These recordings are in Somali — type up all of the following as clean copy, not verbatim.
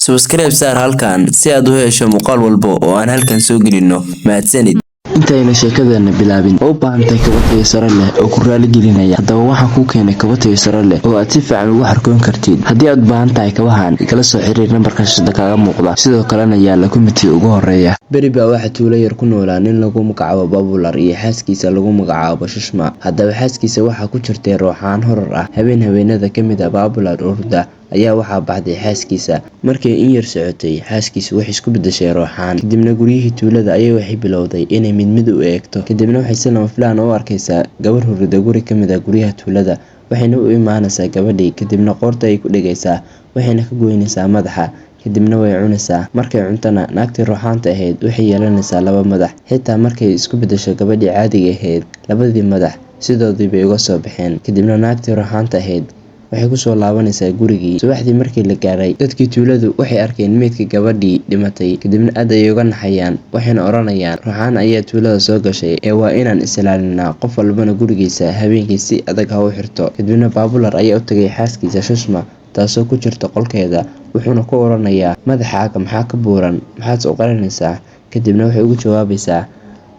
Subscribe saar halkan si aad u hesho muuqaal walba oo aan halkan soo gelino. Mahadsanid. Intayna sheekadeena bilaabin, ma u baahantahay kabo tayo sare leh oo ku raali gelinaya? Haddaba, waxaan kuu keenay kabo tayo sare leh oo aad si fiican ugu xarkoon kartid. Haddii aad u baahan tahay kabahan, kala soo xiriir nambarka shashada kaaga muuqda, sidoo kalena yaala comment-iga ugu horeeya. Beri baa waxaa tuulo yar ku noolaa nin lagu magacaabo Babular iyo xaaskiisa lagu magacaabo Shushma. Haddaba, xaaskiisa waxaa ku jirtay rooxaan horor ah. Habeen habeenada ka mid ah, Babular hurda ayaa waxaa baxday xaaskiisa. Markay in yar socotay, xaaskiisu waxay isku bedeshay rooxaan. Kadibna guryihii tuulada ayay waxay bilowday inay mid mid u eegto. Kadibna waxay si lama filaan ah u arkaysaa gabar hurda guri ka mid ah guryaha tuulada. Waxayna u imaanaysaa gabadhii, kadibna qoorta ayay ku dhegaysaa, waxayna ka goynaysaa madaxa, kadibna way cunaysaa. Markay cuntana, naagtii rooxaanta ahayd waxay yeelanaysaa laba madax. Xitaa markay isku bedesho gabadhii caadiga ahayd, labadii madax sidoodii bay uga soo baxeen. Kadibna naagtii rooxaanta ahayd waxay kusoo laabanaysaa gurigii. Subaxdii markii la gaaray, dadkii tuuladu waxay arkeen meydka gabadhii dhimatay. Kadibna aad ayay uga naxayaan, waxayna oranayaan, "Rooxaan ayaa tuulada soo gashay ee waa inaan is ilaalinaa, qof walbana gurigiisa habeenkii si adag ha u xirto." Kadibna Babular ayaa u tagay xaaskiisa Shushma, taasoo ku jirta qolkeeda, wuxuuna ku oranayaa, "Madaxaaga maxaa ka buuran? Maxaad u qarinaysaa?" Kadibna waxay ugu jawaabaysaa,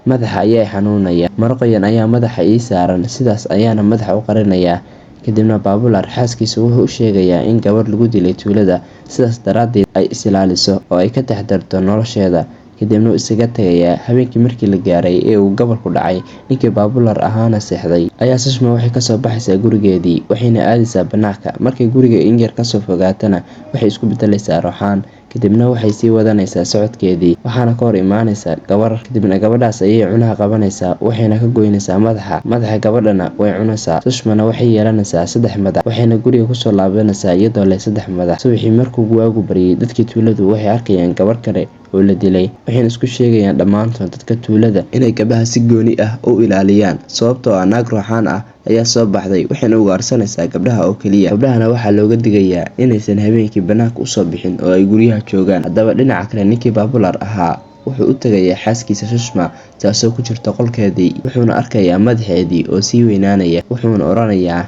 "Madaxa ayaa i xanuunaya, maro qoyan ayaa madaxa ii saaran, sidaas ayaana madaxa u qarinayaa." Kadibna Babular xaaskiisa wuxuu u sheegayaa in gabar lagu dilay tuulada, sidaas daraadeed ay is ilaaliso oo ay ka taxadarto nolosheeda. Kadibna wuu isaga tagayaa. Habeenkii markii la gaaray ee uu gobolku dhacay, ninkii Babular ahaana seexday, ayaa Sushma waxay kasoo baxaysaa gurigeedii, waxayna aadaysaa banaanka. Markay guriga in yar kasoo fogaatana, waxay isku bedelaysaa rooxaan. Kadibna waxay sii wadanaysaa socodkeedii, waxaana ka hor imaanaysa gabar. Kadibna gabadhaas ayay cunaha qabanaysaa, waxayna ka goynaysaa madaxa. Madaxa gabadhana way cunaysaa. Sushmana waxay yeelanaysaa saddex madax, waxayna guriga kusoo laabanaysaa iyadoo leh saddex madax. Subaxii markuu waagu baryay, dadkii tuuladu waxay arkayaan gabar kale oo la dilay, waxayna isku sheegayaan dhammaantood dadka tuulada inay gabdhaha si gooni ah u ilaaliyaan, sababtoo ah naag rooxaan ah ayaa soo baxday, waxayna ugaarsanaysaa gabdhaha oo keliya. Gabdhahana waxaa looga digayaa inaysan habeenkii banaanka usoo bixin oo ay guryaha joogaan. Haddaba, dhinaca kale, ninkii Babular ahaa wuxuu u tagayaa xaaskiisa Shushma, taasoo ku jirta qolkeedii, wuxuuna arkayaa madaxeedii oo sii weynaanaya. Wuxuuna oranayaa,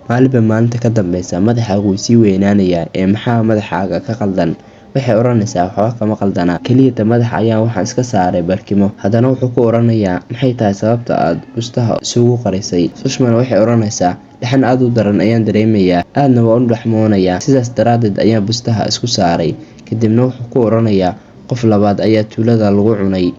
"Maalinba maalinta ka dambeysa madaxaagu wuu sii weynaanayaa, ee maxaa madaxaaga ka qaldan?" Waxay odhanaysaa, "Waxba kama qaldana, keliyata madaxa ayaan waxaan iska saaray barkimo." Haddana wuxuu ku oranayaa, "Maxay tahay sababta aad bustaha isugu qarisay?" Sushmana waxay odhanaysaa, "Dhaxan aad u daran ayaan dareemayaa, aadna waan u dhaxmoonayaa, sidaas daraadeed ayaan bustaha isku saaray." Kadibna wuxuu ku oranayaa, "Qof labaad ayaa tuulada lagu cunay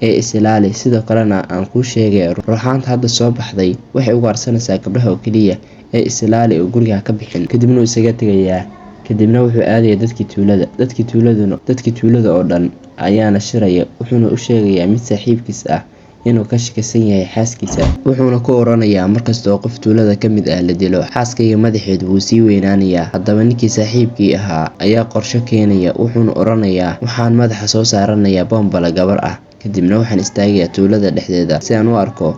ee is ilaali. Sidoo kalena aan kuu sheegay, rooxaanta hadda soo baxday waxay ugaarsanaysaa gabdhaha oo keliya, ee is ilaali oo guriga ka bixin." Kadibna wuu isaga tegayaa. Kadibna wuxuu aadayaa dadkii tuulada. Dadkii tuulada oo dhan ayaana shiraya. Wuxuuna u sheegayaa mid saaxiibkiis ah inuu ka shakisan yahay xaaskiisa, wuxuuna ku oranayaa, "Markasta oo qof tuulada ka mid ah la dilo, xaaskayga madaxeedu wuu sii weynaanayaa." Haddaba, ninkii saaxiibkii ahaa ayaa qorsho keenaya. Wuxuuna oranayaa, "Waxaan madaxa soo saaranayaa bombala gabar ah, kadibna waxaan istaagayaa tuulada dhexdeeda si aan u arko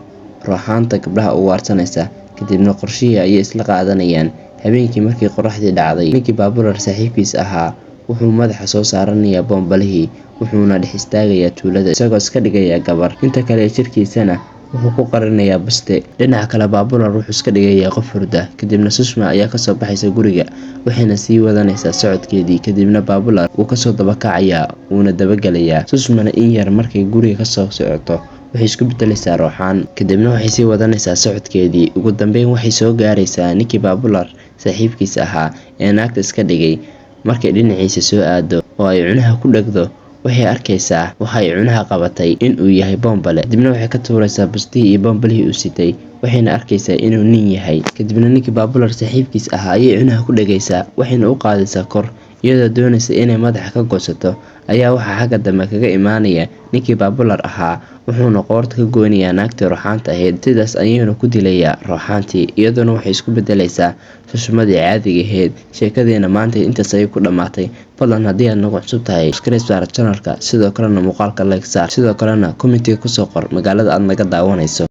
rooxaanta gabdhaha ugaarsanaysa." Kadibna qorshihii ayay isla qaadanayaan. Habeenkii markii qoraxdii dhacday, ninkii Babular saaxiibkiis ahaa wuxuu madaxa soo saaranayaa boombalihii, wuxuuna dhex istaagayaa tuulada isagoo iska dhigaya gabar. Inta kale ee jirkiisana wuxuu ku qarinayaa buste. Dhinaca kale, Babular wuxuu iska dhigayaa qof hurda. Kadibna Sushma ayaa kasoo baxaysa guriga, waxayna sii wadanaysaa socodkeedii. Kadibna Babular wuu kasoo dabakacayaa, wuuna dabagelayaa. Sushmana in yar markay guriga kasoo socoto, waxay isku bedelaysaa rooxaan. Kadibna waxay sii wadanaysaa socodkeedii. Ugu dambeyn waxay soo gaaraysaa ninkii Babular saaxiibkiis ahaa ee naagta iska dhigay. Markay dhinaciisa soo aado oo ay cunaha ku dhegdo, waxay arkaysaa waxa ay cunaha qabatay inuu yahay boombale. Kadibna waxay ka tuuraysaa bustihii iyo boombalihii uu sitay, waxayna arkaysaa inuu nin yahay. Kadibna ninkii Babular saaxiibkiis ahaa ayay cunaha ku dhegaysaa, waxayna u qaadaysaa kor iyadoo doonaysa inay madaxa ka goosato. Ayaa waxaa xagga dambe kaga imaanaya ninkii Babular ahaa, wuxuuna qoorta ka goynayaa naagtii rooxaanta ahayd. Sidaas ayuuna ku dilayaa rooxaantii, iyaduna waxay isku bedelaysaa Sushmadii caadiga ahayd. Sheekadeena maanta intaas ayay ku dhammaatay. Fadlan, haddii aad nagu cusub tahay, subscribe saar channelka, sidoo kalena muuqaalka like saar, sidoo kalena comment-iga kusoo qor magaalada aad naga daawanayso.